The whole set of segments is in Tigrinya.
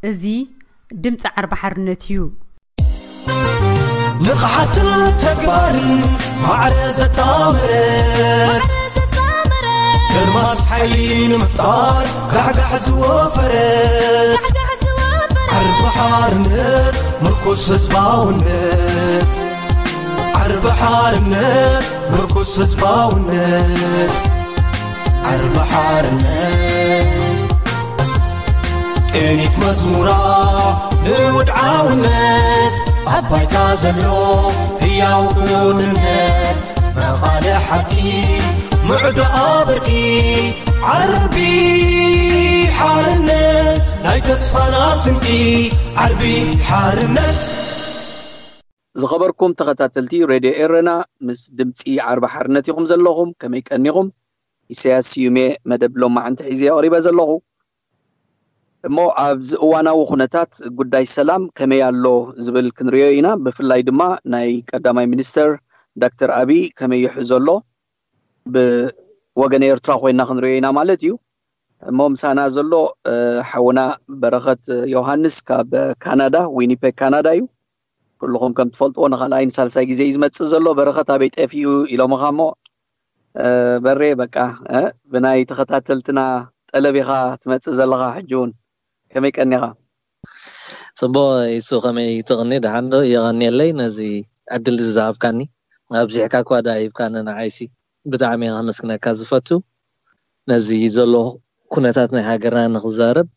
እዚ ድምፂ ዓርቢ ሓርነት እዩ። ንቕሓትን ተግባርን ማዕረ ዘጣመረት፣ ደርማስ ሓይሊ ንምፍጣር ጋሕጋሕ ዝወፈረት፣ ዓርቢ ሓርነት ምርኩስ ህዝባውነት፣ ዓርቢ ሓርነት ምርኩስ ህዝባውነት፣ ዓርቢ ሓርነት ቅኒት መዝሙራ ንውድዓውነት፣ ኣብ ባይታ ዘሎ ህያው ክውንነት፣ መቓልሕ ሓቂ ምዕዶ ኣበርቂ፣ ዓርቢ ሓርነት ናይ ተስፋና ስንቂ፣ ዓርቢ ሓርነት። ዝኸበርኩም ተኸታተልቲ ሬድዮ ኤረና፣ ምስ ድምፂ ዓርቢ ሓርነት ኢኹም ዘለኹም። ከመይ ቀኒኹም? ኢሳያስ ስዩሜ መደብ ሎማዓንቲ ሒዘ ቀሪበ ዘለኹ። እሞ ኣብዚ እዋናዊ ኩነታት ጉዳይ ሰላም ከመይ ኣሎ ዝብል ክንሪኦ ኢና። ብፍላይ ድማ ናይ ቀዳማይ ሚኒስተር ዶክተር ኣብይ ከመይ ይሕዞ ኣሎ፣ ብወገን ኤርትራ ኮይና ክንሪኦ ኢና ማለት እዩ። እሞ ምሳና ዘሎ ሓውና በረኸት ዮሃንስ ካብ ካናዳ፣ ዊኒፔግ ካናዳ እዩ። ኩልኹም ከም ትፈልጥዎ ንኻልኣይን ሳልሳይ ግዜ እዩ ዝመፅእ ዘሎ። በረኸት ኣበይ ጠፊኡ ኢሎምኻ እሞ፣ በሬ፣ በቃ ብናይ ተኸታተልትና ጠለብ ኢኻ ትመፅእ ዘለኻ። ሕጂ እውን ከመይ ቀኒኻ? ፅቡቕ። ኢሱ፣ ከመይ ትቕኒ? ደሓን ዶ? የቐንየለይ ነዚ ዕድል እዚ ዝሃብካኒ። ኣብዚሕካ እኳ ደኣ ሂብካኒ ንዓይሲ ብጣዕሚ እየ ከመስግነካ ዝፈቱ። ነዚ ዘሎ ኩነታት ናይ ሃገርና ንክዛረብ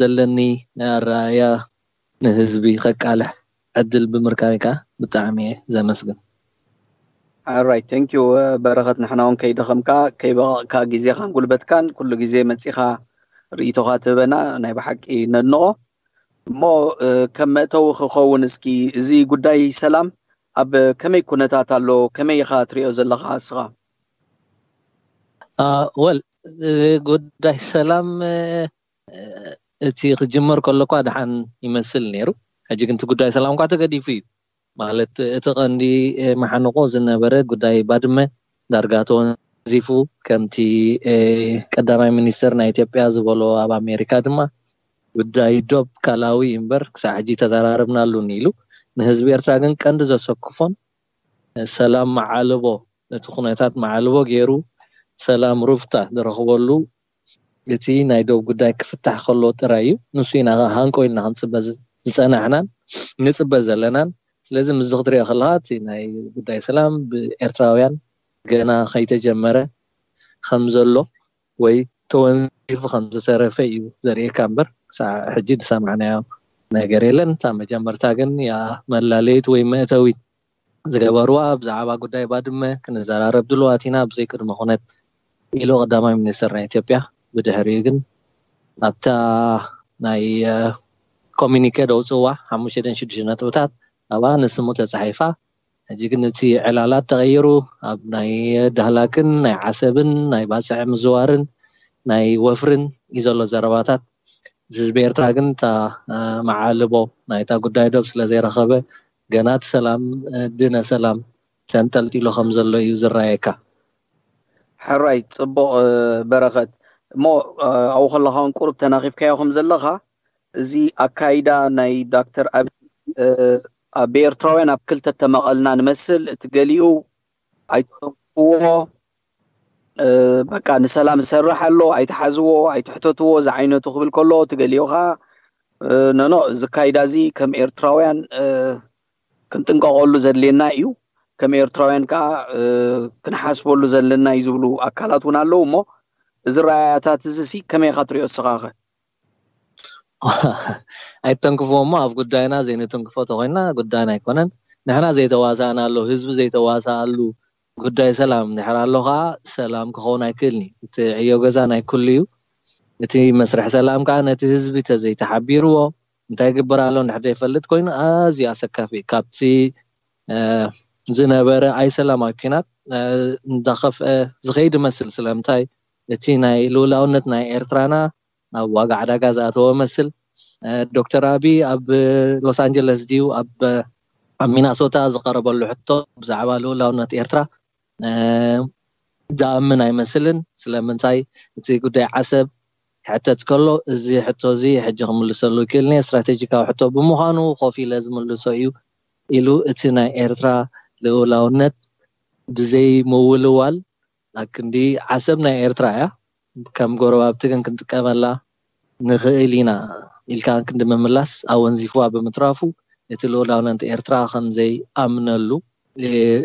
ዘለኒ ናይ ኣረኣእያ ንህዝቢ ከቃልሕ ዕድል ብምርካበይ ከዓ ብጣዕሚ እየ ዘመስግን። Alright, thank you በረኸት፣ ንሕና እውን ከይደኸምካ ከይበቐቕካ ግዜኻን ጉልበትካን ኩሉ ግዜ መፂኻ ርእይቶኻ ትህበና ናይ ብሓቂ ነድንቖ። እሞ ከም መእተዊ ክኸውን እስኪ፣ እዚ ጉዳይ ሰላም ኣብ ከመይ ኩነታት ኣሎ? ከመይ ኢኻ ትሪኦ ዘለኻ እስኻ? ወል ጉዳይ ሰላም እቲ ክጅመር ከሎ እኳ ደሓን ይመስል ነይሩ። ሕጂ ግን እቲ ጉዳይ ሰላም እኳ ተገዲፉ እዩ። ማለት እቲ ቀንዲ መሓንቆ ዝነበረ ጉዳይ ባድመ ዳርጋ ተወንዚፉ፣ ከምቲ ቀዳማይ ሚኒስትር ናይ ኢትዮጵያ ዝበሎ፣ ኣብ ኣሜሪካ ድማ ጉዳይ ዶብ ካላዊ እምበር ክሳዕ ሕጂ ተዘራረብናሉን ኢሉ። ንህዝቢ ኤርትራ ግን ቀንዲ ዘሰክፎን ሰላም መዓልቦ፣ ነቲ ኩነታት መዓልቦ ገይሩ ሰላም ሩፍታ ዝረኽበሉ እቲ ናይ ዶብ ጉዳይ ክፍታሕ ከሎ ጥራይ እዩ። ንሱ ኢና ሃንቆ ኢልና ክንፅበ ዝፀናሕናን ንፅበ ዘለናን። ስለዚ ምስዚ ክትሪኦ ከለካ እቲ ናይ ጉዳይ ሰላም ብኤርትራውያን ገና ከይተጀመረ ከም ዘሎ ወይ ተወንዚፉ ከም ዝተረፈ እዩ ዘርእየካ እምበር ክሳዕ ሕጂ ዝሰማዕናዮ ነገር የለን። እታ መጀመርታ ግን ያ መላለይት ወይ መእተዊት ዝገበርዋ ብዛዕባ ጉዳይ ባድመ ክንዘራረብ ድልዋት ኢና ብዘይ ቅድመ ኩነት ኢሉ ቀዳማይ ሚኒስትር ናይ ኢትዮጵያ። ብድሕሪኡ ግን ኣብታ ናይ ኮሚኒኬ ደውፅዋ ሓሙሽተ ሽዱሽተ ነጥብታት ኣብኣ ንስሙ ተፃሒፋ። ሕጂ ግን እቲ ዕላላት ተቐይሩ ኣብ ናይ ዳህላክን ናይ ዓሰብን ናይ ባፅዕ ምዝዋርን ናይ ወፍርን እዩ ዘሎ ዘረባታት። ህዝቢ ኤርትራ ግን እታ መዓልቦ ናይታ ጉዳይ ዶብ ስለ ዘይረኸበ ገና እቲ ሰላም ድነ ሰላም ተንጠልጢሉ ከም ዘሎ እዩ ዝረኣየካ። ሕራይ፣ ፅቡቕ በረኸት። እሞ ኣብኡ ከለኻ እውን ቁሩብ ተናኺፍካዮ ከም ዘለኻ፣ እዚ ኣካይዳ ናይ ዶክተር ኣብይ ብኤርትራውያን ኣብ ክልተ ተመቐልና ንመስል፣ እቲ ገሊኡ ኣይትተንክፍዎ፣ በቃ ንሰላም ዝሰርሕ ኣሎ፣ ኣይትሓዝዎ፣ ኣይትሕተትዎ ዝዓይነቱ ክብል ከሎ፣ እቲ ገሊኡ ከዓ ኖኖ፣ እዚ ኣካይዳ እዚ ከም ኤርትራውያን ክንጥንቀቐሉ ዘድልየና እዩ፣ ከም ኤርትራውያን ከዓ ክንሓስበሉ ዘለና እዩ ዝብሉ ኣካላት እውን ኣለዉ። እሞ እዚ ረኣያታት እዚ ሲ ከመይ ኢኻ ትሪኦ እስኻ ኸ? ኣይተንክፍዎ እሞ ኣብ ጉዳይና ዘይንትንክፎ ተኮይና ጉዳይና ኣይኮነን። ንሕና ዘይተዋሳእናሉ፣ ህዝቢ ዘይተዋሳኣሉ ጉዳይ ሰላም እንድሕር ኣሎ ከዓ ሰላም ክኸውን ኣይክእልን እዩ። እቲ ዕዮ ገዛ ናይ ኩሉ እዩ። እቲ መስርሕ ሰላም ከዓ ነቲ ህዝቢ ተዘይተሓቢርዎ እንታይ ይግበር ኣሎ እንድሕር ዘይፈልጥ ኮይኑ ኣዝዩ ኣሰካፊ እዩ። ካብቲ ዝነበረ ኣይሰላማዊ ኲናት እንዳኸፍአ ዝኸይድ ይመስል። ስለምንታይ እቲ ናይ ልኡላውነት ናይ ኤርትራና ናብ ዋጋ ዕዳጋ ዝኣተወ መስል። ዶክተር ኣቢ ኣብ ሎስ ኣንጀለስ ድዩ ኣብ ኣብ ሚናሶታ ዝቐረበሉ ሕቶ ብዛዕባ ልኡላውነት ኤርትራ ዝኣምን ኣይመስልን። ስለምንታይ እቲ ጉዳይ ዓሰብ ክሕተት ከሎ፣ እዚ ሕቶ እዚ ሕጂ ክምልሰሉ ይክእል እየ፣ ስትራቴጂካዊ ሕቶ ብምዃኑ ኮፍ ኢለ ዝምልሶ እዩ ኢሉ፣ እቲ ናይ ኤርትራ ልኡላውነት ብዘይ ምውልዋል፣ ኣክንዲ ዓሰብ ናይ ኤርትራ እያ፣ ከም ጎረባብቲ ግን ክንጥቀመላ ንኽእል ኢና ኢልካ ክንዲ ምምላስ ኣወንዚፍዋ ብምትራፉ፣ እቲ ልኡላውነት ኤርትራ ከም ዘይኣምነሉ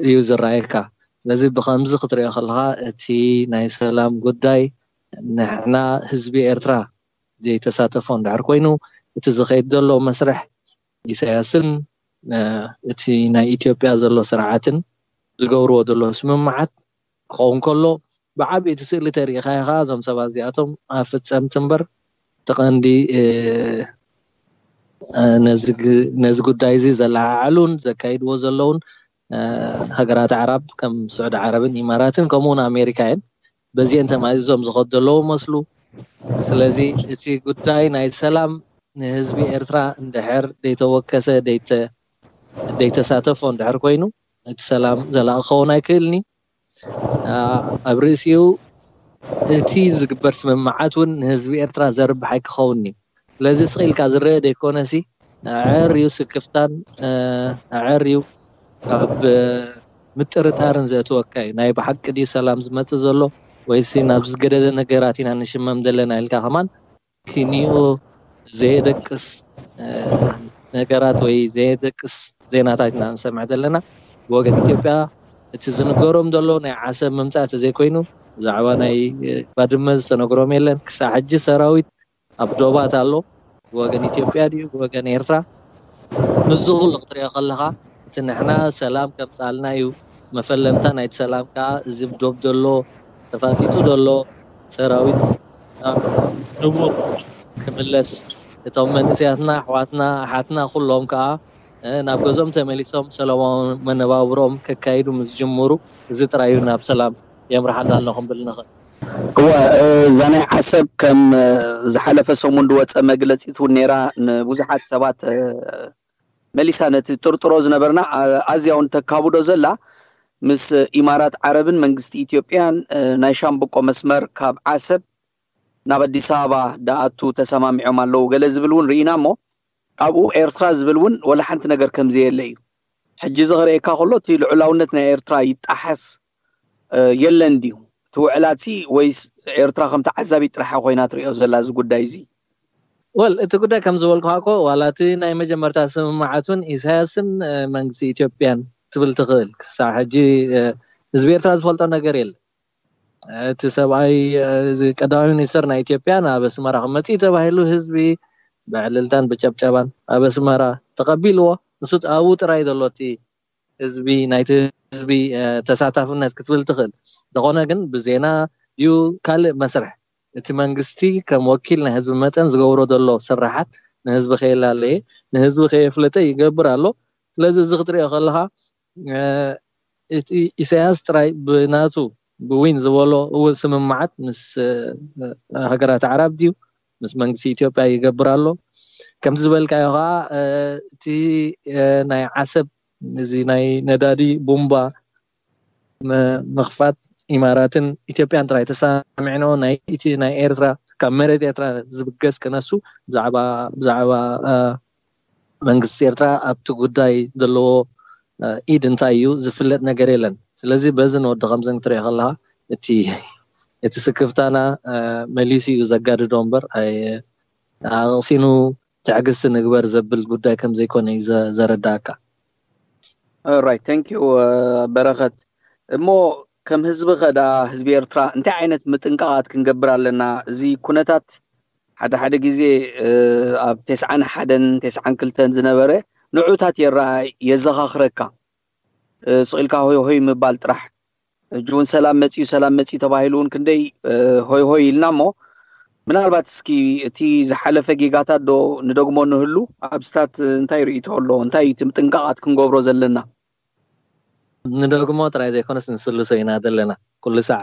እዩ ዝረኣየካ። ስለዚ ብኸምዚ ክትሪኦ ከለኻ፣ እቲ ናይ ሰላም ጉዳይ ንሕና ህዝቢ ኤርትራ ዘይተሳተፎ እንድሕር ኮይኑ፣ እቲ ዝኸይድ ዘሎ መስርሕ ኢሳያስን እቲ ናይ ኢትዮጵያ ዘሎ ስርዓትን ዝገብርዎ ዘሎ ስምምዓት ክኸውን ከሎ፣ ብዓቢ እቲ ስእሊ ተሪኢኻ ኢኻ፣ እዞም ሰባት እዚኣቶም ኣፈጸምቲ እምበር፣ ተቐንዲ ነዚ ጉዳይ እዚ ዘለዓዓሉን ዘካይድዎ ዘለውን ሃገራት ኣዕራብ ከም ስዑድ ዓረብን ኢማራትን ከምኡውን ኣሜሪካ እየን። በዚአን ተማዚዞም ዝኸዱ ዘለዉ መስሉ። ስለዚ እቲ ጉዳይ ናይ ሰላም ንህዝቢ ኤርትራ እንድሕር ደይተወከሰ፣ ደይተሳተፎ እንድሕር ኮይኑ፣ እቲ ሰላም ዘላቂ ክኸውን ኣይክእልን እዩ። ኣብ ርእሲኡ እቲ ዝግበር ስምምዓት እውን ንህዝቢ ኤርትራ ዘርብሕ ኣይክኸውን እዩ። ስለዚ ስቕ ኢልካ ዝረአ ዘይኮነሲ፣ ኣዕር እዩ ስክፍታን ኣዕር እዩ ካብ ምጥርጣርን ዘእትወካ እዩ። ናይ ብሓቂ ድዩ ሰላም ዝመጽእ ዘሎ፣ ወይሲ ናብ ዝገደደ ነገራት ኢና ንሽመም ዘለና ኢልካ ከማን ክኒኡ ዘየደቅስ ነገራት ወይ ዘየደቅስ ዜናታት ኢና ንሰምዕ ዘለና። ብወገን ኢትዮጵያ እቲ ዝንገሮም ዘሎ ናይ ዓሰብ ምምፃእ ተዘይኮይኑ፣ ብዛዕባ ናይ ባድመ ዝተነግሮም የለን። ክሳብ ሕጂ ሰራዊት ኣብ ዶባት ኣሎ። ብወገን ኢትዮጵያ ድዩ ብወገን ኤርትራ? ምስዚ ኩሉ ክትሪኦ ከለኻ፣ እቲ ንሕና ሰላም ከምፃልና እዩ፣ መፈለምታ ናይቲ ሰላም ከዓ እዚ ብ ዶብ ዘሎ ተፋጢጡ ዘሎ ሰራዊት ናብ ንቡር ክምለስ፣ እቶም መንእሰያትና ኣሕዋትና ኣሓትና ኩሎም ከዓ ናብ ገዝኦም ተመሊሶም ሰላማዊ መነባብሮኦም ከካይዱ ምስ ጅምሩ፣ እዚ ጥራይ እዩ ናብ ሰላም የምርሓና ኣሎ ክንብል ንኽእል። እወ፣ እዛ ናይ ዓሰብ ከም ዝሓለፈ ሰሙን ዝወፀ መግለፂት እውን ነይራ። ንብዙሓት ሰባት መሊሳ ነቲ ጥርጥሮ ዝነበርና ኣዝያ እውን ተካብዶ ዘላ፣ ምስ ኢማራት ዓረብን መንግስቲ ኢትዮጵያን ናይ ሻምብቆ መስመር ካብ ዓሰብ ናብ ኣዲስ ኣበባ ደኣቱ ተሰማሚዖም ኣለዉ ገለ ዝብል እውን ርኢና እሞ፣ ኣብኡ ኤርትራ ዝብል እውን ወላ ሓንቲ ነገር ከም ዘየለ እዩ። ሕጂ እዚ ከርእየካ ከሎ፣ እቲ ልዑላውነት ናይ ኤርትራ ይጣሓስ የለን ድዩ? እቲ ውዕላት ሲ ወይስ ኤርትራ ከም ተዓዛቢት ጥራሕ ኮይና ትሪኦ ዘላ እዚ ጉዳይ እዚ? ወል እቲ ጉዳይ ከም ዝበልኩኻ እኮ፣ ዋላ እቲ ናይ መጀመርታ ስምምዓት እውን ኢሳያስን መንግስቲ ኢትዮጵያን ትብል ትኽእል። ክሳብ ሕጂ ህዝቢ ኤርትራ ዝፈልጦ ነገር የለን። እቲ ሰብኣይ፣ እዚ ቀዳማይ ሚኒስተር ናይ ኢትዮጵያ ናብ ኣስመራ ክመጽእ እዩ ተባሂሉ፣ ህዝቢ ብዕልልታን ብጨብጨባን ኣብ ኣስመራ ተቐቢልዎ። ንሱ ኣብኡ ጥራይ ዘሎ እቲ ህዝቢ፣ ናይቲ ህዝቢ ተሳታፍነት ክትብል ትኽእል። እንተኾነ ግን ብዜና ድዩ ካልእ መስርሕ፣ እቲ መንግስቲ ከም ወኪል ናይ ህዝቢ መጠን ዝገብሮ ዘሎ ስራሓት ንህዝቢ ከየላለየ፣ ንህዝቢ ከየፍለጠ ይገብር ኣሎ። ስለዚ እዚ ክትሪኦ ከለኻ፣ እቲ ኢሳያስ ጥራይ ብናቱ ብዊን ዝበሎ እውን ስምምዓት ምስ ሃገራት ኣዕራብ ድዩ ምስ መንግስቲ ኢትዮጵያ ይገብር ኣሎ። ከምቲ ዝበልካዮ ከዓ፣ እቲ ናይ ዓሰብ፣ እዚ ናይ ነዳዲ ቡምባ ምኽፋት ኢማራትን ኢትዮጵያን ጥራይ ተሰማሚዕንኦ፣ ናይ ኤርትራ፣ ካብ መሬት ኤርትራ ዝብገስ ክነሱ ብዛዕባ መንግስቲ ኤርትራ ኣብቲ ጉዳይ ዘለዎ ኢድ እንታይ እዩ ዝፍለጥ ነገር የለን። ስለዚ በዚ ንወዲ ከምዘን ክትሪኦ ከለካ፣ እቲ ስክፍታና መሊሱ እዩ ዘጋድዶ እምበር፣ ኣቕሲኑ ትዕግስቲ ንግበር ዘብል ጉዳይ ከምዘይኮነ እዩ ዘረዳእካ። Right, thank you በረኸት። እሞ ከም ህዝቢ ከዳ ህዝቢ ኤርትራ እንታይ ዓይነት ምጥንቃቓት ክንገብር ኣለና? እዚ ኩነታት ሓደ ሓደ ግዜ ኣብ ተስዓን ሓደን ተስዓን ክልተን ዝነበረ ንዑታት የረኣይ የዘኻኽረካ። ስቕ ኢልካ ሆይ ሆይ ምባል ጥራሕ። ሕጂ እውን ሰላም መፅዩ ሰላም መፅዩ ተባሂሉ እውን ክንደይ ሆይ ሆይ ኢልና እሞ፣ ምናልባት እስኪ እቲ ዝሓለፈ ጌጋታት ዶ ንደግሞ ንህሉ? ኣብስታት እንታይ ርእይቶ ኣሎ? እንታይ እዩ እቲ ምጥንቃቓት ክንገብሮ ዘለና? ንደግሞ ጥራይ ዘይኮነስ ንስልሶ ኢና ዘለና። ኩሉ ሳዕ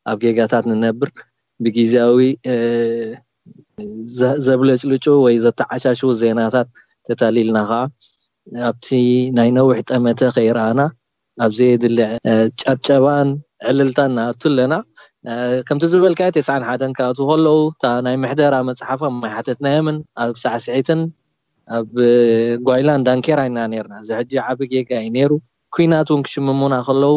ኣብ ጌጋታት ንነብር። ብግዜያዊ ዘብለጭልጩ ወይ ዘተዓሻሽዉ ዜናታት ተታሊልና ከዓ፣ ኣብቲ ናይ ነዊሕ ጠመተ ከይረኣና፣ ኣብ ዘየድሊ ጨብጨባን ዕልልታን ንኣቱ ኣለና። ከምቲ ዝበልካዮ ተስዓን ሓደን ክኣትዉ ከለዉ እታ ናይ ምሕደራ መፅሓፎም ኣይሓተትናዮምን። ኣብ ሳዕስዒትን ኣብ ጓይላን ዳንኬራ ኢና ነርና። እዚ ሕጂ ዓቢ ጌጋ እዩ ነይሩ። ኩናት እውን ክሽምሙና ከለዉ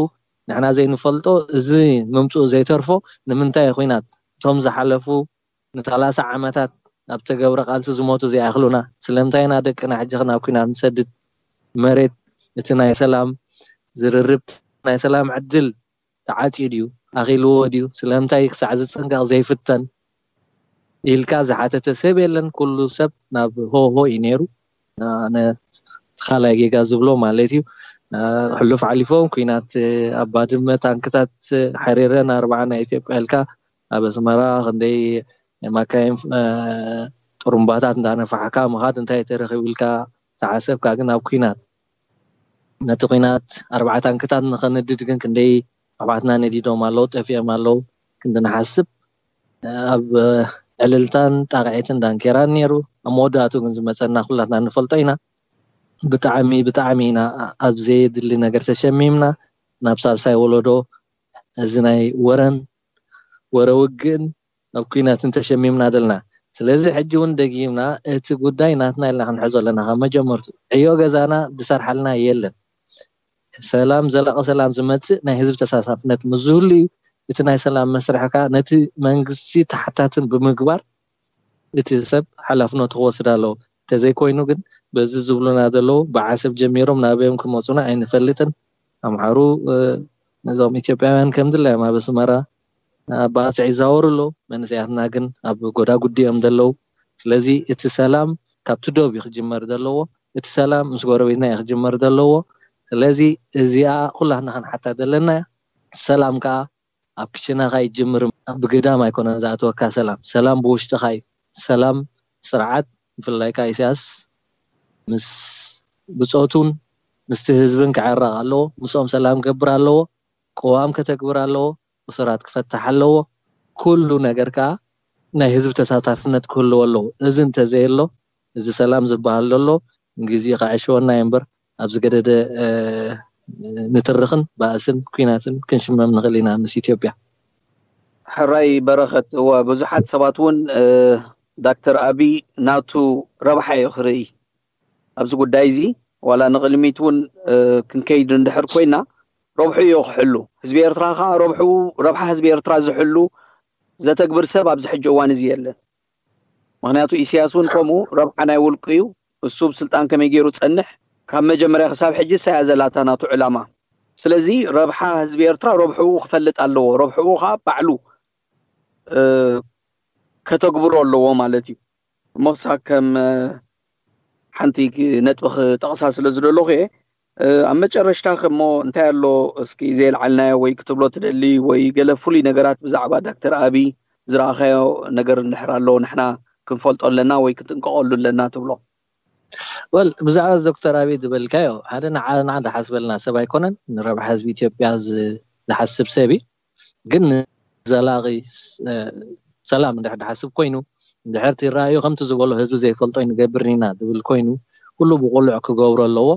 ንሕና ዘይንፈልጦ፣ እዚ ምምፅኡ ዘይተርፎ ንምንታይ ኩናት እቶም ዝሓለፉ ንሰላሳ ዓመታት ኣብ ተገብረ ቃልሲ ዝሞቱ ዘይኣኽሉና? ስለምንታይ ኢና ደቅና ሕጂ ናብ ኩናት ንሰድድ? መሬት እቲ ናይ ሰላም ዝርርብ ናይ ሰላም ዕድል ተዓፅዩ ድዩ? ኣኺልዎ ድዩ? ስለምንታይ ክሳዕ ዝፅንቀቕ ዘይፍተን ኢልካ ዝሓተተ ሰብ የለን። ኩሉ ሰብ ናብ ሆሆ እዩ ነይሩ። ኣነ ካልኣይ ጌጋ ዝብሎ ማለት እዩ። ሕሉፍ ሓሊፎም ኩናት ኣብ ባድመ ታንክታት ሓሪረን ኣርባዓ ናይ ኢትዮጵያ ኢልካ ኣብ ኣስመራ ክንደይ ማካይን ጥሩምባታት እንዳነፋሕካ ምኻድ እንታይ ተረኺቡ ኢልካ ተሓሰብካ ግን ኣብ ኩናት ነቲ ኩናት ኣርባዓ ታንክታት ንኸነድድ ግን ክንደይ ኣሕዋትና ነዲዶም ኣለዉ፣ ጠፊኦም ኣለዉ። ክንዲ ንሓስብ ኣብ ዕልልታን ጣቕዒትን ዳንኬራን ነይሩ። ኣብ መወዳእቱ ግን ዝመፀና ኩላትና ንፈልጦ ኢና። ብጣዕሚ ብጣዕሚ ኢና ኣብ ዘየድሊ ነገር ተሸሚምና። ናብ ሳልሳይ ወለዶ እዚ ናይ ወረን ወረ ውግእን ኣብ ኩናትን ተሸሚምና ዘለና። ስለዚ ሕጂ እውን ደጊምና እቲ ጉዳይ ናትና ኢልና ክንሕዞ ኣለና። ካብ መጀመርቱ ዕዮ ገዛና ዝሰርሓልና የለን። ሰላም፣ ዘላቂ ሰላም ዝመፅእ ናይ ህዝቢ ተሳታፍነት ምስ ዝህሉ እዩ። እቲ ናይ ሰላም መስርሕ ከዓ ነቲ መንግስቲ ተሓታትን ብምግባር እቲ ሰብ ሓላፍነቱ ክወስድ ኣለዎ። እንተዘይኮይኑ ግን በዚ ዝብሉና ዘለዉ ብዓሰብ ጀሚሮም ናበዮም ክመፁና ኣይንፈልጥን። ኣምሓሩ ነዞም ኢትዮጵያውያን ከም ድላዮም ኣብ ኣስመራ ኣብ ባፅዕ ይዛወሩ ኣለዉ። መንእሰያትና ግን ኣብ ጎዳጉዲ እዮም ዘለዉ። ስለዚ እቲ ሰላም ካብቲ ዶብ እዩ ክጅመር ዘለዎ። እቲ ሰላም ምስ ጎረቤትና እዩ ክጅመር ዘለዎ። ስለዚ እዚኣ ኩላትና ክንሓታ ዘለና እያ። ሰላም ከዓ ኣብ ክሽነኻ ይጅምር፣ ብግዳም ኣይኮነን ዝኣትወካ ሰላም። ሰላም ብውሽጥኻ እዩ። ሰላም ስርዓት ብፍላይ ከዓ ኢሳያስ ምስ ብፆቱን ምስቲ ህዝብን ክዕረቕ ኣለዎ። ምስኦም ሰላም ክገብር ኣለዎ። ቅዋም ከተግብር ኣለዎ። እሱራት ክፈታሕ ኣለዎ። ኩሉ ነገር ከዓ ናይ ህዝቢ ተሳታፍነት ክህልዎ ኣለዎ። እዚ እንተዘየሎ እዚ ሰላም ዝበሃል ዘሎ ንግዜኡ ከዕሽወና እዩ እምበር ኣብ ዝገደደ ንትርኽን ባእስን ኩናትን ክንሽመም ንኽእል ኢና ምስ ኢትዮጵያ። ሕራይ በረኸት፣ እወ ብዙሓት ሰባት እውን ዳክተር ኣቢ ናቱ ረብሓ እዩ ክርኢ ኣብዚ ጉዳይ እዚ። ዋላ ንቕድሚት እውን ክንከይድ እንድሕር ኮይና ረብሑ እዩ ክሕሉ፣ ህዝቢ ኤርትራ ከዓ ረብሑ ረብሓ ህዝቢ ኤርትራ ዝሕሉ ዘተግብር ሰብ ኣብዚ ሕጂ እዋን እዚ የለን። ምክንያቱ ኢሳያስ እውን ከምኡ ረብሓ ናይ ውልቁ እዩ። እሱ ብስልጣን ከመይ ገይሩ ጸንሕ ካብ መጀመርያ ክሳብ ሕጂ ሳያ ዘላታ ናቱ ዕላማ። ስለዚ ረብሓ ህዝቢ ኤርትራ ረብሕኡ ክፈልጥ ኣለዎ። ረብሕኡ ከዓ ባዕሉ ከተግብሮ ኣለዎ ማለት እዩ። እሞ ክሳብ ከም ሓንቲ ነጥቢ ክጠቕሳ ስለ ዝደለኹ እየ። ኣብ መጨረሽታ ከሞ እንታይ ኣሎ እስኪ ዘየልዓልናዮ ወይ ክትብሎ ትደሊ ወይ ገለ ፍሉይ ነገራት ብዛዕባ ዳክተር ኣቢ ዝረኣኻዮ ነገር እንድሕር ኣሎ ንሕና ክንፈልጦ ኣለና ወይ ክንጥንቀቐሉ ኣለና ትብሎ? ወል ብዛዕባ ዶክተር ኣቢ ዝበልካዮ ሓደ ንዓና ዝሓስበልና ሰብ ኣይኮነን። ንረብሓ ህዝቢ ኢትዮጵያ ዝሓስብ ሰብ እዩ። ግን ዘላቒ ሰላም እንድሕር ድሓስብ ኮይኑ እንድሕር እቲ ራእዩ ከምቲ ዝበሎ ህዝቢ ዘይፈልጦ ንገብር ኢና ዝብል ኮይኑ ኩሉ ብቁሉዕ ክገብሮ ኣለዎ።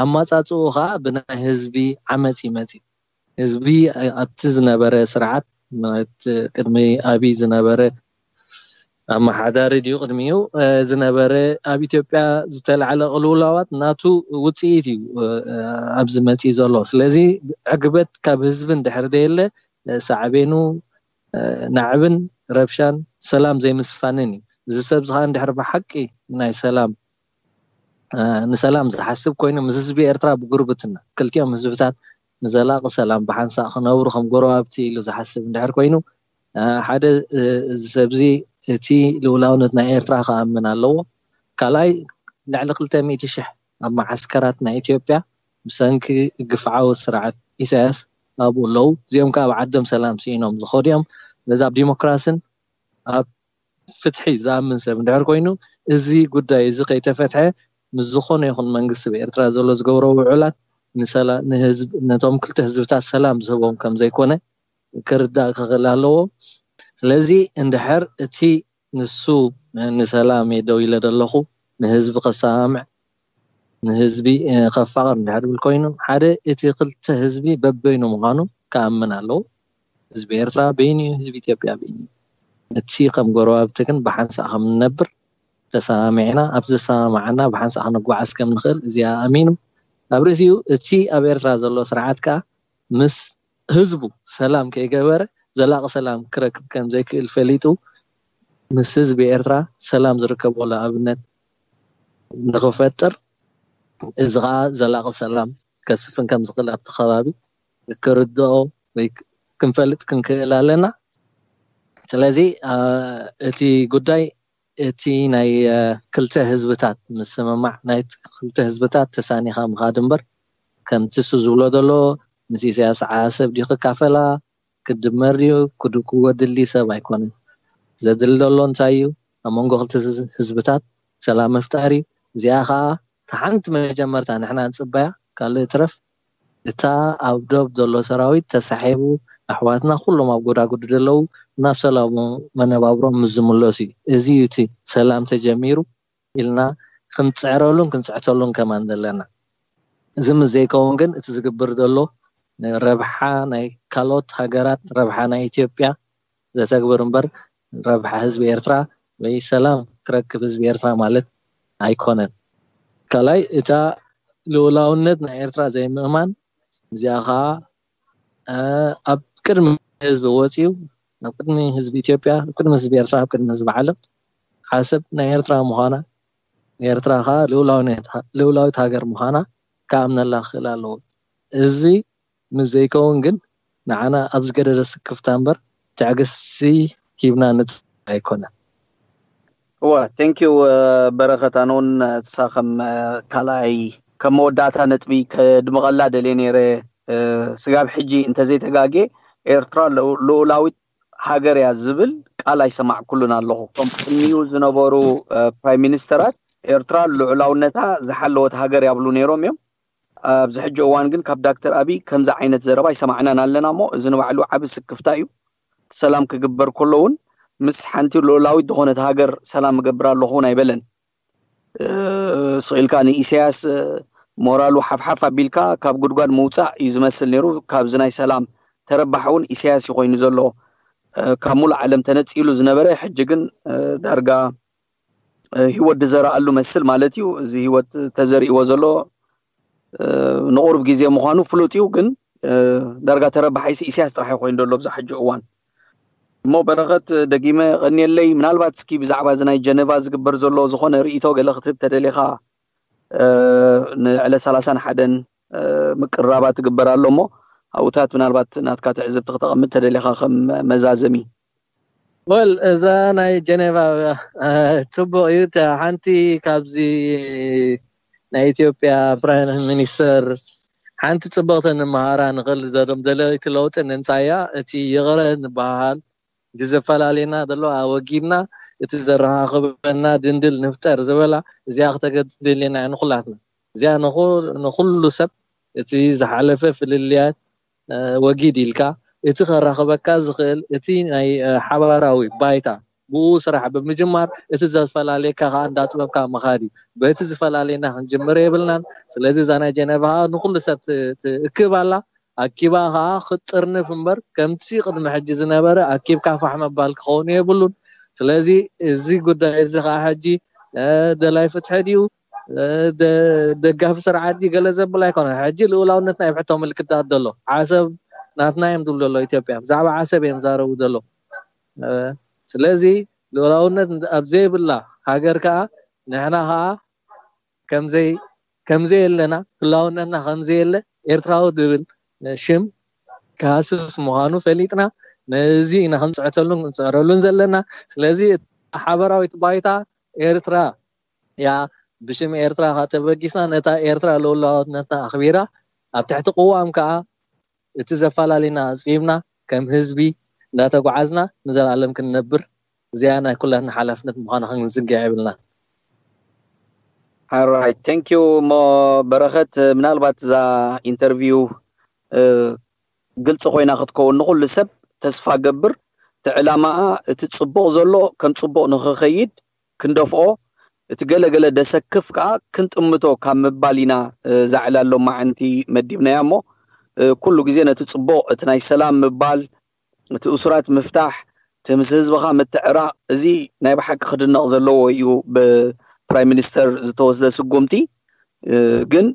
ኣማፃፅኡ ከዓ ብናይ ህዝቢ ዓመፅ ይመፅ። ህዝቢ ኣብቲ ዝነበረ ስርዓት ማለት ቅድሚ ኣብይ ዝነበረ ኣመሓዳሪ ድዩ ቅድሚኡ ዝነበረ ኣብ ኢትዮጵያ ዝተላዕለ ቅልውላዋት ናቱ ውፅኢት እዩ ኣብዚ መፂኡ ዘሎ። ስለዚ ዕግበት ካብ ህዝቢ እንድሕር ደየለ ሳዕቤኑ ናዕብን ረብሻን ሰላም ዘይምስፋንን እዩ። እዚ ሰብ እዚ ከዓ እንድሕር ብሓቂ ናይ ሰላም ንሰላም ዝሓስብ ኮይኑ ምስ ህዝቢ ኤርትራ ብጉርብትና ክልቲኦም ህዝብታት ንዘላቂ ሰላም ብሓንሳእ ክነብሩ ከም ጎረባብቲ ኢሉ ዝሓስብ እንድሕር ኮይኑ ሓደ እዚ ሰብዚ እቲ ልኡላውነት ናይ ኤርትራ ክኣምን ኣለዎ። ካልኣይ ልዕሊ ክልተ ሚእቲ ሽሕ ኣብ መዓስከራት ናይ ኢትዮጵያ ብሰንኪ ግፍዓዊ ስርዓት ኢሳያስ ኣብኡ ኣለዉ። እዚኦም ከዓ ኣብ ዓዶም ሰላም ስኢኖም ዝኸዱ እዮም። ነዚ ኣብ ዲሞክራስን ኣብ ፍትሒ ዝኣምን ሰብ እንድሕር ኮይኑ እዚ ጉዳይ እዚ ከይተፈትሐ ምስ ዝኾነ ይኹን መንግስቲ ብኤርትራ ዘሎ ዝገብሮ ውዕላት ንህዝብ ነቶም ክልተ ህዝብታት ሰላም ዝህቦም ከም ዘይኮነ ክርዳእ ክኽእል ኣለዎ። ስለዚ እንድሕር እቲ ንሱ ንሰላም እየ ደው ኢለ ዘለኹ ንህዝቢ ከሰማምዕ ንህዝቢ ከፋቕር እንድሕር ዝብል ኮይኑ ሓደ እቲ ክልተ ህዝቢ በበይኑ ምዃኑ ክኣምን ኣለዎ። ህዝቢ ኤርትራ በይኑ እዩ፣ ህዝቢ ኢትዮጵያ በይኑ እዩ። እቲ ከም ጎረባብቲ ግን ብሓንሳእ ከም ንነብር ተሰማሚዕና፣ ኣብ ዘሰማማዓና ብሓንሳእ ክንጓዓዝ ከም ንኽእል እዚኣ ኣሚኑ፣ ኣብ ርእሲኡ እቲ ኣብ ኤርትራ ዘሎ ስርዓት ከኣ ምስ ህዝቡ ሰላም ከይገበረ ዘላቒ ሰላም ክረክብ ከም ዘይክእል ፈሊጡ፣ ምስ ህዝቢ ኤርትራ ሰላም ዝርከበሉ ኣብነት ንኽፈጥር፣ እዚ ኸኣ ዘላቒ ሰላም ከስፍን ከም ዝኽእል ኣብቲ ከባቢ ክርድኦ ወይ ክንፈልጥ ክንክእል ኣለና። ስለዚ እቲ ጉዳይ እቲ ናይ ክልተ ህዝብታት ምስምማዕ፣ ናይ ክልተ ህዝብታት ተሳኒኻ ምኻድ እምበር፣ ከምቲ እሱ ዝብሎ ዘሎ ምስ ኢሳያስ ዓሰብ ድዩ ክካፈላ፣ ክድመር ድዩ ክድኩ ወድሊ ሰብ ኣይኮነን። ዘድሊ ዘሎ እንታይ እዩ? ኣብ መንጎ ክልተ ህዝብታት ሰላም ምፍጣር እዩ። እዚኣ ከዓ ተሓንቲ መጀመርታ ንሕና ንፅበያ፣ ካልእ ትረፍ እታ ኣብ ዶብ ዘሎ ሰራዊት ተሳሒቡ ኣሕዋትና ኩሎም ኣብ ጎዳጉዲ ዘለዉ ናብ ሰላሙ መነባብሮም ምስ ዝምለሱ እዩ። እዚ እዩ እቲ ሰላም ተጀሚሩ ኢልና ክንፅዕረሉን ክንፅዕተሉን ከማን ዘለና። እዚ ምስ ዘይከውን ግን እቲ ዝግብር ዘሎ ረብሓ ናይ ካልኦት ሃገራት፣ ረብሓ ናይ ኢትዮጵያ ዘተግብር እምበር ረብሓ ህዝቢ ኤርትራ ወይ ሰላም ክረክብ ህዝቢ ኤርትራ ማለት ኣይኮነን። ካልኣይ እታ ልኡላውነት ናይ ኤርትራ ዘይምእማን፣ እዚኣ ከዓ ኣብ ቅድሚ ህዝቢ ወፂኡ፣ ኣብ ቅድሚ ህዝቢ ኢትዮጵያ፣ ኣብ ቅድሚ ህዝቢ ኤርትራ፣ ኣብ ቅድሚ ህዝቢ ዓለም ዓሰብ ናይ ኤርትራ ምዃና፣ ኤርትራ ከዓ ልኡላዊት ሃገር ምዃና ክኣምነላ ክኽእል ኣለዎ። እዚ ምስ ዘይከውን ግን ንዓና ኣብ ዝገደደ ስክፍታ እምበር ትዕግስቲ ሂብና ንፅበያ ኣይኮነን። እወ፣ thank you በረኸት። ኣነ እውን ንሳ ከም ካልኣይ ከም መወዳእታ ነጥቢ ከድምቐላ ደልየ ነይረ። ስጋብ ሕጂ እንተዘይተጋጌ ኤርትራ ልኡላዊት ሃገር እያ ዝብል ቃል ኣይሰማዕኩሉን ኣለኹ። ከም ቅድሚኡ ዝነበሩ ፕራይም ሚኒስተራት ኤርትራ ልዑላውነታ ዝሓለወት ሃገር ያብሉ ነይሮም እዮም። ኣብዚ ሕጂ እዋን ግን ካብ ዳክተር ኣቢይ ከምዚ ዓይነት ዘረባ ኣይሰማዕናን ኣለና እሞ እዚ ንባዕሉ ዓቢ ስክፍታ እዩ። ሰላም ክግበር ከሎ እውን ምስ ሓንቲ ልኡላዊት ዝኾነት ሃገር ሰላም እገብር ኣለኹ እውን ኣይበለን። ስቕ ኢልካ ንኢሳያስ ሞራሉ ሓፍሓፍ ኣቢልካ ካብ ጉድጓድ ምውፃእ እዩ ዝመስል ነይሩ። ካብዚ ናይ ሰላም ተረባሒ እውን ኢሳያስ እዩ ኮይኑ ዘሎ። ካብ ሙሉእ ዓለም ተነፂሉ ዝነበረ ሕጂ ግን ዳርጋ ህይወት ዝዘረኣሉ መስል ማለት እዩ። እዚ ህይወት ተዘሪእዎ ዘሎ ንቑሩብ ግዜ ምዃኑ ፍሉጥ እዩ። ግን ዳርጋ ተረባሓይሲ ኢሳያስ ጥራሕ ኮይኑ ዘሎ ብዛ ሕጂ እዋን። እሞ በረኸት ደጊመ ቀንየለይ። ምናልባት እስኪ ብዛዕባ እዚ ናይ ጀነቫ ዝግበር ዘሎ ዝኾነ ርእይቶ ገለ ክትህብ ተደሊኻ፣ ንዕለት ሰላሳን ሓደን ምቅርራባት ትግበር ኣሎ እሞ ኣብኡታት ምናልባት ናትካ ትዕዝብቲ ክተቐምጥ ተደሊኻ ከም መዛዘሚ። ወል እዛ ናይ ጀኔቫ ጽቡቕ እዩ። ሓንቲ ካብዚ ናይ ኢትዮጵያ ፕራይም ሚኒስተር ሓንቲ ጽብቕቲ ንምሃራ ንኽእል ዘሎም ዘለይቲ ለውጢ ንምጻያ እቲ ይቕረ ንበሃል፣ እቲ ዘፈላለየና ዘሎ ኣወጊድና እቲ ዘረኻኽበና ድንድል ንፍጠር ዝበላ እዚኣ ክተገድድ ደልየና ንኹላትና። እዚኣ ንኹሉ ሰብ እቲ ዝሓለፈ ፍልልያት ወጊድ ኢልካ እቲ ከራኽበካ ዝኽእል እቲ ናይ ሓባራዊ ባይታ ብኡ ስራሕ ብምጅማር እቲ ዘፈላለየካ ከዓ እንዳጥበብካ ምኻድ እዩ። በቲ ዝፈላለየና ክንጅምር የብልናን። ስለዚ እዛ ናይ ጀነቫ ከዓ ንኩሉ ሰብ ትእክብ ኣላ። ኣኪባ ከዓ ክትጥርንፍ እምበር ከምቲ ቅድሚ ሕጂ ዝነበረ ኣኪብካ ፋሕ መባል ክኸውን የብሉን። ስለዚ እዚ ጉዳይ እዚ ከዓ ሕጂ ደላይ ፍትሒ ድዩ ደጋፊ ስርዓት ድዩ ገለ ዘብል ኣይኮነን። ሕጂ ልኡላውነትና ኣብ ሕቶ ምልክት ኣሎ። ዓሰብ ናትና እዮም ዝብሉ ዘሎ ኢትዮጵያ። ብዛዕባ ዓሰብ እዮም ዛረቡ ዘሎ። ስለዚ ልኡላውነት ኣብ ዘይብላ ሃገር ከዓ ንሕና ከዓ ከምዘይ ከምዘየለና ህላውነትና ከምዘየለ ኤርትራዊ ዝብል ሽም ክሃስስ ምዃኑ ፈሊጥና ነዚ ኢና ክንፅዕተሉን ክንፅዕረሉን ዘለና። ስለዚ ሓበራዊት ባይታ ኤርትራ እያ። ብሽም ኤርትራ ተበጊስና ነታ ኤርትራ ልኡላውነትና ኣኽቢራ ኣብ ትሕቲ ቅዋም ከዓ እቲ ዘፈላለና ኣፅቢብና ከም ህዝቢ እንዳተጓዓዝና ንዘለኣለም ክንነብር እዚኣ ናይ ኩላትና ሓላፍነት ምዃና ክንዝንግዕ የብልና። Alright, thank you እሞ በረኸት፣ ምናልባት እዛ ኢንተርቪው ግልፂ ኮይና ክትከውን ንኩሉ ሰብ ተስፋ ገብር። እቲ ዕላማኣ እቲ ፅቡቕ ዘሎ ከም ፅቡቕ ንክኸይድ ክንደፍኦ፣ እቲ ገለገለ ደሰክፍ ከዓ ክንጥምቶ ካብ ምባል ኢና እዛ ዕላል ሎማዓንቲ መዲብናያ እሞ ኩሉ ግዜ ነቲ ፅቡቕ እቲ ናይ ሰላም ምባል እቲ እሱራት ምፍታሕ፣ እቲ ምስ ህዝብኻ ምትዕራቕ፣ እዚ ናይ ብሓቂ ክድነቕ ዘለዎ እዩ። ብፕራይም ሚኒስተር ዝተወስደ ስጉምቲ ግን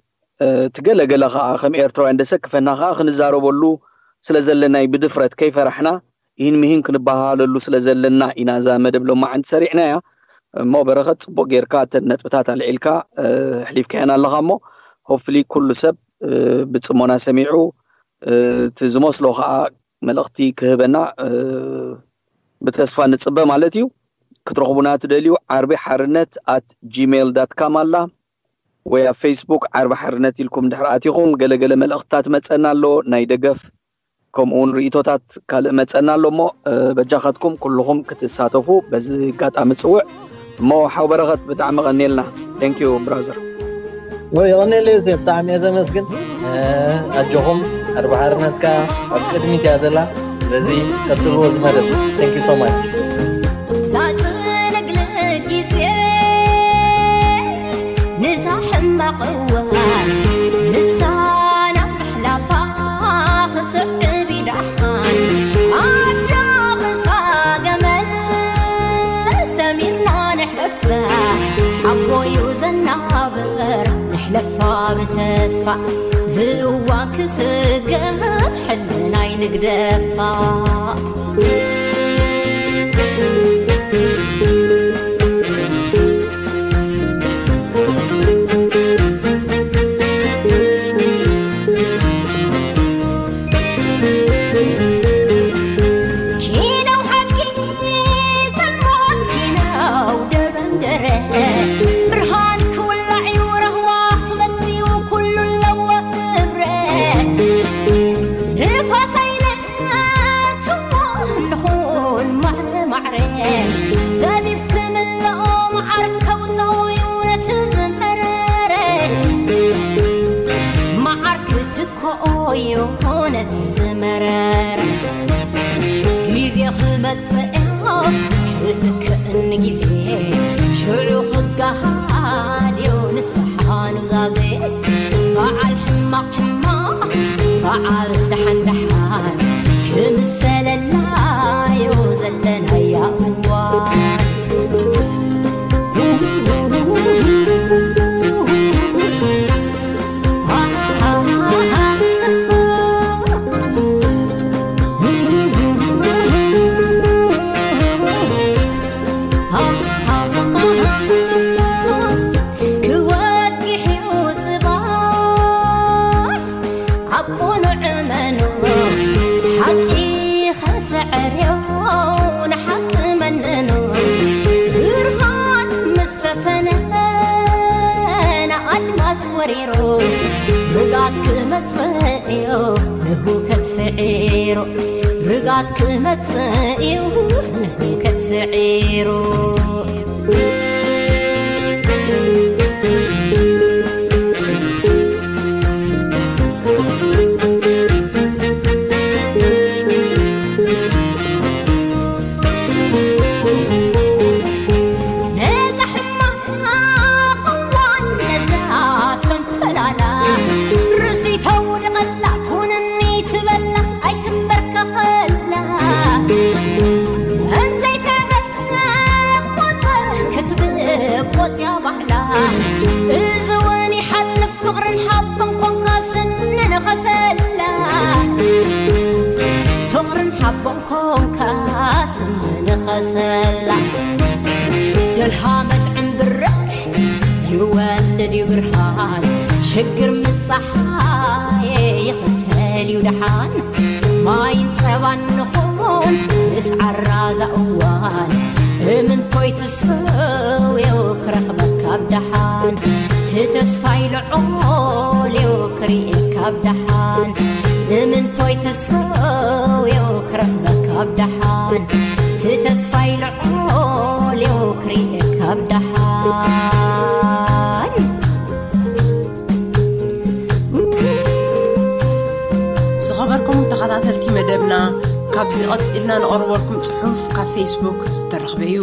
እቲ ገለገለ ከዓ ከም ኤርትራውያን ደሰክፈና ከዓ ክንዛረበሉ ስለ ዘለና እዩ። ብድፍረት ከይፈራሕና ይህን ምሂን ክንበሃሃለሉ ስለ ዘለና ኢና እዛ መደብ ሎማዓንቲ ሰሪዕናያ። እሞ በረኸት፣ ፅቡቅ ጌርካ እተን ነጥብታት ኣልዒልካ ሕሊፍካየን ኣለኻ። እሞ ሆፍሊ ኩሉ ሰብ ብፅሞና ሰሚዑ እቲ ዝመስሎ ከዓ መልእኽቲ ክህበና ብተስፋ ንፅበ ማለት እዩ። ክትረኽቡና ትደልዩ ዓርቢ ሓርነት ኣት ጂሜል ዳት ካም ኣላ፣ ወይ ኣብ ፌስቡክ ዓርቢ ሓርነት ኢልኩም ድሕር ኣቲኹም፣ ገለገለ መልእኽትታት መፀና ኣሎ፣ ናይ ደገፍ ከምኡ እውን ርእቶታት ካልእ መፀና ኣሎ። እሞ በጃኻትኩም ኩልኹም ክትሳተፉ በዚ ኣጋጣሚ ፅውዕ። እሞ ሓው በረኸት፣ ብጣዕሚ ቀኒልና። Thank you brother። ወይ ቀኒለ፣ ዮሴፍ፣ ብጣዕሚ እየ ዘመስግን። ኣጆኹም፣ ዓርቢ ሓርነትካ ኣብ ቅድሚት እያ ዘላ። ስለዚ ቀጽልዎ እዚ መደብ። Thank you so much። ዛጽለግለ ግዜ ንዛ ሕማቕ እዋን ንሳና ምሕላፋ ክስዕብ ይደሓን። ኣዳ ቕሳ ገመል ሰሚርና ንሕለፋ፣ ሓቦዩ ዘናብር ንሕለፋ ብተስፋ። ዝእዋን ክስገር ሕልናይ ንግደፋ። ኪነው ሓቂ ጽልሞት ኪነው ደበንደረ፣ ብርሃን ክውላዕ እዩ ረህዋ ክመጽእ እዩ ኩሉ ኣለዎ እብረ። ንፋስ ኣይነ ትሞ ንኹን ማዕረ ማዕረ፣ ዘቢብ ክምልኦ መዓር ከውፅኦ እዩ ነቲ ዝመረረ። መዓር ክትክኦ እዩ ነቲ ዝመረረ። ግዜ ክመፅእ እዮ ክትክእን ግዜ፣ ሽዑ ክገሃድ እዩ ንስሓ ኑዛዜ። በዓል ሕማቕ ሕማቕ በዓል ደሓን ደሓን ክምሰለላዮ ዘለናያ እዋን። ክወግሕ እዩ ጽባሕ ኣብ ቁኑዕ እመኑ፣ ሓቂ ኸስዕር እዩ ንሓቂ መነኑ። ብርሃን ምስ ሰፈነ ንኣድማስ ወሪሩ፣ ርግኣት ክመጽእ እዩ ንህውከት ስዒሩ። ርግኣት ክመጽእ እዩ ንህውከት ስዒሩ። ነዛ ሕማቕ እዋን ነዛ ሰንፈላላ ርእሲ ተውድቐላ፣ ኩንኒ ትበላ ኣይትንበርከኸላ። እንዘይተበቆጸ ክትብቆጽ እያ ባዕላ። እዚ እውን ይሓልፍ ፍቕርን ሓቦን ኮንካ ስኒ ንኸሰላ። ፍቕርን ሓቦን ኮንካ ስኒ ንኸሰላ። ደልሃመት ዕምብረ ይወልድ እዩ ብርሃን፣ ሽግር ምጻሓይ ይኽተል እዩ ደሓን። ማይን ጸባን ንኹን ምስ ዓራዛ እዋን፣ እምንቶይ ትስፈው እዩ ክረኽበካ ኣብ ደሓን። ትተስፋይ ልዑል እዩ ክርእየካ ኣብ ደሓን። እምንቶይ ትስፈው እዩ ክረኽበካ ኣብ ደሓን። ትተስፋይ ልዑል እዩ ክርእየካ ኣብ ደሓን። ዝኸበርኩም ተኸታተልቲ መደብና፣ ካብዚ ቀጺልና ንቐርበልኩም ጽሑፍ ካብ ፌስቡክ ዝተረኽበ እዩ።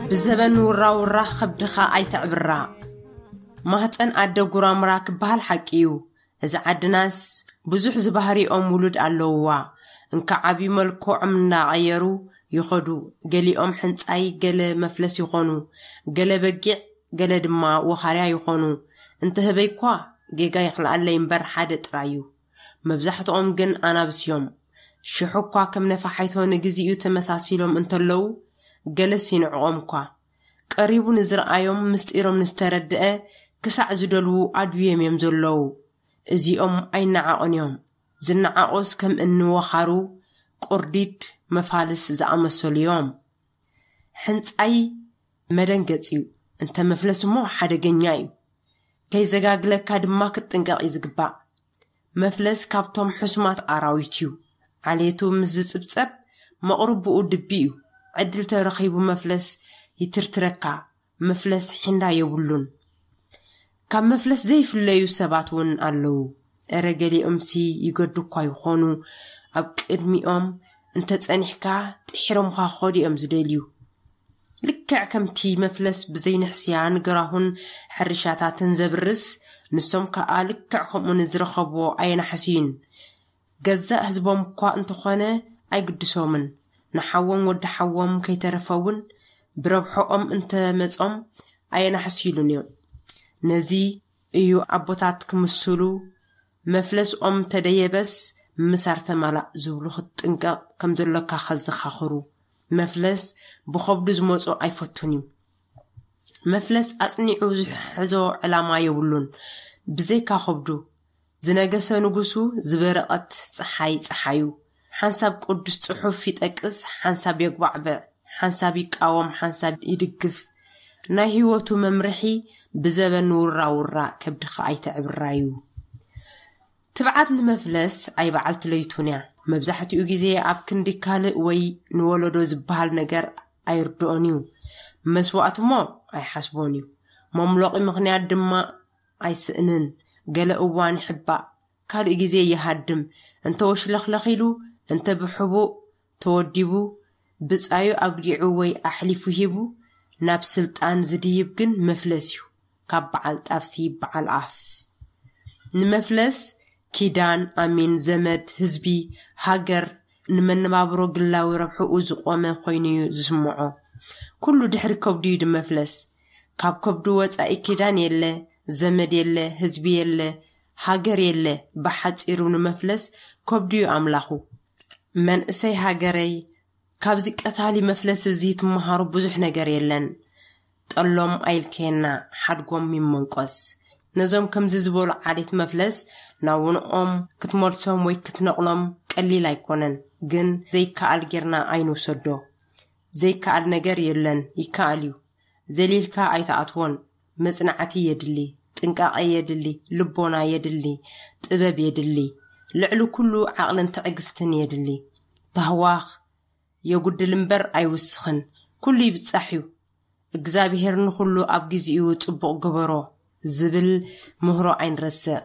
ብዘበን ውራውራ ከብድኻ ኣይተዕብራ። ማህፀን ኣደ ጉራምራ ክበሃል ሓቂ እዩ። እዛ ዓድናስ ብዙሕ ዝባህሪኦም ውሉድ ኣለውዋ። እንካዕ ዓብዩ መልክዖም እናቐየሩ ይኸዱ። ገሊኦም ሕንጻይ፣ ገለ መፍለስ ይኾኑ፣ ገለ በጊዕ፣ ገለ ድማ ወኻርያ ይኾኑ። እንተ ህበይ እኳ ጌጋ ይኽልኣለይ እምበር ሓደ ጥራይ እዩ። መብዛሕትኦም ግን ኣናብስ እዮም። ሽሑ እኳ ከም ነፋሓይቶ ንግዚኡ ተመሳሲሎም እንተለዉ፣ ገለስ ይንዕቖም እኳ። ቀሪቡ ንዝረኣዮም ምስጢሮም ንዝተረድአ ክሳዕ ዝደልዉ ኣድብዮም እዮም ዘለዉ። እዚኦም ኣይነዓቑን እዮም። ዝነዓቑስ ከም እኒ ወኻሩ፣ ቁርዲድ፣ መፋልስ ዝኣመሰሉ እዮም። ሕንጻይ መደንገጽ እዩ። እንተ መፍለስ እሞ ሓደገኛ እዩ። ከይዘጋግለካ ድማ ክትጥንቀቕ እዩ ዝግባእ። መፍለስ ካብቶም ሕሱማት ኣራዊት እዩ። ዓሌቱ ምስ ዝጽብጸብ መቕርቡኡ ድቢ እዩ። ዕድል ተረኺቡ መፍለስ ይትርትረካ። መፍለስ ሒንዳ የብሉን። ካብ መፍለስ ዘይፍለዩ ሰባት እውን ኣለዉ። እረ ገሊኦምሲ ይገዱ እኳ ይኾኑ፣ ኣብ ቅድሚኦም እንተጸኒሕካ ጥሒሮምኻ ክኸዱ እዮም ዝደልዩ። ልክዕ ከምቲ መፍለስ ብዘይንሕስያ ንግራሁን ሕርሻታትን ዘብርስ፣ ንሶም ከኣ ልክዕ ከምኡ ንዝረኸብዎ ኣየናሕስዩን። ገዛእ ህዝቦም እኳ እንተኾነ ኣይግድሶምን። ንሓዎም ወዲ ሓዎም ከይተረፈ እውን ብረብሖኦም እንተመጾም ኣየናሕስዩሉን እዮም። ነዚ እዩ ኣቦታት ክምስሉ፣ መፍለስኦም ተደየበስ ምሳር ተማላእ ዝብሉ። ክትጥንቀቕ ከም ዘሎካ ከዘኻኽሩ። መፍለስ ብኸብዱ ዝመጾ ኣይፈቱን እዩ። መፍለስ ኣጽኒዑ ዝሕዞ ዕላማ የብሉን። ብዘይካ ከብዱ ዝነገሰ ንጉሱ፣ ዝበረቐት ጸሓይ ጸሓዩ። ሓንሳብ ቅዱስ ጽሑፍ ይጠቅስ፣ ሓንሳብ የጉባዕብዕ፣ ሓንሳብ ይቃወም፣ ሓንሳብ ይድግፍ። ናይ ህይወቱ መምርሒ ብዘበን ውራ ውራ ከብድኻ ኣይተዕብራዩ። ትብዓት ንመፍለስ ኣይበዓልቲ ለይቱን እያ። መብዛሕትኡ ግዜ ኣብ ክንዲ ካልእ ወይ ንወለዶ ዝበሃል ነገር ኣይርድኦን እዩ። መስዋእቲ እሞ ኣይሓስቦን እዩ። መምሎቒ ምኽንያት ድማ ኣይስእንን። ገለ እዋን ይሕባእ፣ ካልእ ግዜ ይሃድም። እንተ ወሽለኽለኽ ኢሉ፣ እንተ ብሕቡእ ተወዲቡ፣ ብጻዩ ኣጉዲዑ ወይ ኣሕሊፉ ሂቡ፣ ናብ ስልጣን ዝድይብ ግን መፍለስ እዩ። ካብ በዓል ጣፍሲ በዓል ኣፍ። ንመፍለስ ኪዳን፣ ኣሚን፣ ዘመድ፣ ህዝቢ፣ ሃገር፣ ንመነባብሮ ግላዊ ረብሕኡ ዝቖመ ኮይኑ እዩ ዝስምዖ። ኩሉ ድሕሪ ከብዱ እዩ ድመፍለስ። ካብ ከብዱ ወጻኢ ኪዳን የለ፣ ዘመድ የለ፣ ህዝቢ የለ፣ ሃገር የለ። ብሓጺሩ ንመፍለስ ከብዱ እዩ ኣምላኹ። መንእሰይ ሃገረይ፣ ካብዚ ቀታሊ መፍለስ እዚ ትመሃሩ ብዙሕ ነገር የለን። ጠሎም ኣይልከየና፣ ሓድጎም ይመንቆስ። ነዞም ከምዚ ዝበሉ ዓሌት መፍለስ ናብ ውንኦም ክትመልሶም ወይ ክትነቕሎም ቀሊል ኣይኮነን። ግን ዘይከኣል ጌርና ኣይንውሰዶ። ዘይከኣል ነገር የለን፣ ይከኣል እዩ። ዘሊልካ ኣይትኣትዎን። መጽናዕቲ የድሊ፣ ጥንቃቐ የድሊ፣ ልቦና የድሊ፣ ጥበብ የድሊ። ልዕሊ ኩሉ ዓቕልን ትዕግስትን የድሊ። ታህዋኽ የጉድል እምበር ኣይውስኽን። ኩሉ ይብጻሕ እዩ። እግዚኣብሄር ንኹሉ ኣብ ግዜኡ ጽቡቕ ግበሮ ዝብል ምህሮ ኣይንረስዕ።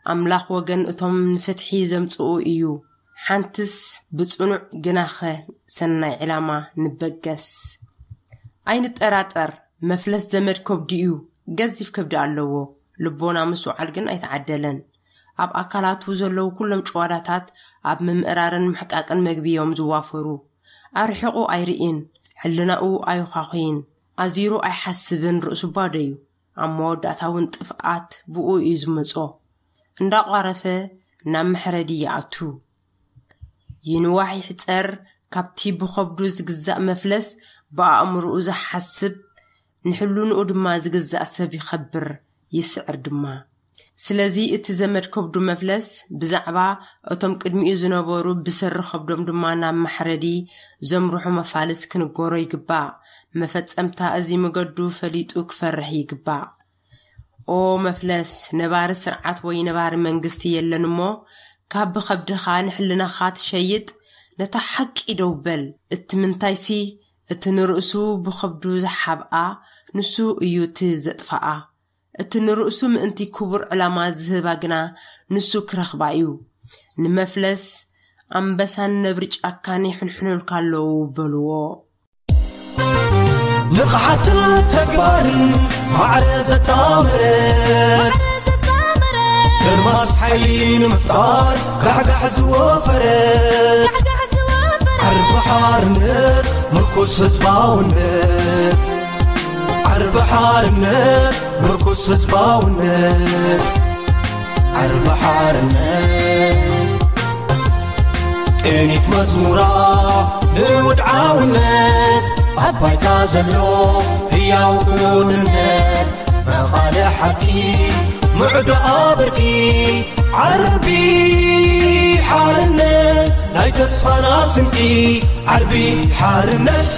ኣምላኽ ወገን እቶም ንፍትሒ ዘምጽኡ እዩ። ሓንትስ ብጽኑዕ ግናኸ ሰናይ ዕላማ ንበገስ። ኣይንጠራጠር፣ መፍለስ ዘመድ ከብዲ እዩ። ገዚፍ ከብዲ ኣለዎ። ልቦና ምስትውዓል ግን ኣይተዓደለን። ኣብ ኣካላቱ ዘለዉ ኩሎም ጭዋዳታት ኣብ ምምእራርን ምሕቃቅን መግቢ እዮም ዝዋፈሩ። ኣርሒቑ ኣይርእይን፣ ሕልናኡ ኣይዃኹይን፣ ኣዚሩ ኣይሓስብን፣ ርእሱ ባዶ እዩ። ኣብ መወዳእታ እውን ጥፍኣት ብኡ እዩ ዝመጾ። እንዳቋረፈ ናብ መሕረዲ ይኣቱ። ይንዋሕ ይሕጸር፣ ካብቲ ብኸብዱ ዝግዛእ መፍለስ ብኣእምሮኡ ዝሓስብ፣ ንሕልንኡ ድማ ዝግዛእ ሰብ ይኸብር፣ ይስዕር ድማ። ስለዚ እቲ ዘመድ ከብዱ መፍለስ ብዛዕባ እቶም ቅድሚኡ ዝነበሩ ብሰሪ ከብዶም ድማ ናብ ማሕረዲ ዘምርሑ መፋልስ ክንገሮ ይግባእ። መፈጸምታ እዚ መገዱ ፈሊጡ ክፈርሕ ይግባእ። ኦ መፍለስ፣ ነባሪ ስርዓት ወይ ነባሪ መንግስቲ የለን እሞ፣ ካብ ብኸብድኻ ንሕልናኻ ትሸይጥ፣ ነታ ሓቂ ደው በል። እቲ ምንታይሲ፣ እቲ ንርእሱ ብኸብዱ ዝሓብኣ፣ ንሱ እዩ እቲ ዘጥፍኣ። እቲ ንርእሱ ምእንቲ ክቡር ዕላማ ዝህባ ግና፣ ንሱ ክረኽባ እዩ። ንመፍለስ፣ ኣንበሳን ነብሪ ጫካን ይሕንሕኑልካ ኣለዉ በልዎ። ንቕሓትን ተግባርን ማዕረ ዘጣምረት፣ ግርማ ሓይሊ ንምፍጣር ጋሕጋሕ ዝወፈረት ዓርቢ ሓርነት ምርኩስ ህዝባውነት ዓርቢ ሓርነት ምርኩስ ህዝባውነት ዓርቢ ሓርነት ቅኒት መዝሙራ ንውድዓውነት ኣብ ባይታ ዘሎ ህያው ክውንነት መቓለ ሓቂ ምዕዶ ኣብርቂ ዓርቢ ሓርነት ናይ ተስፋና ስንቂ ዓርቢ ሓርነት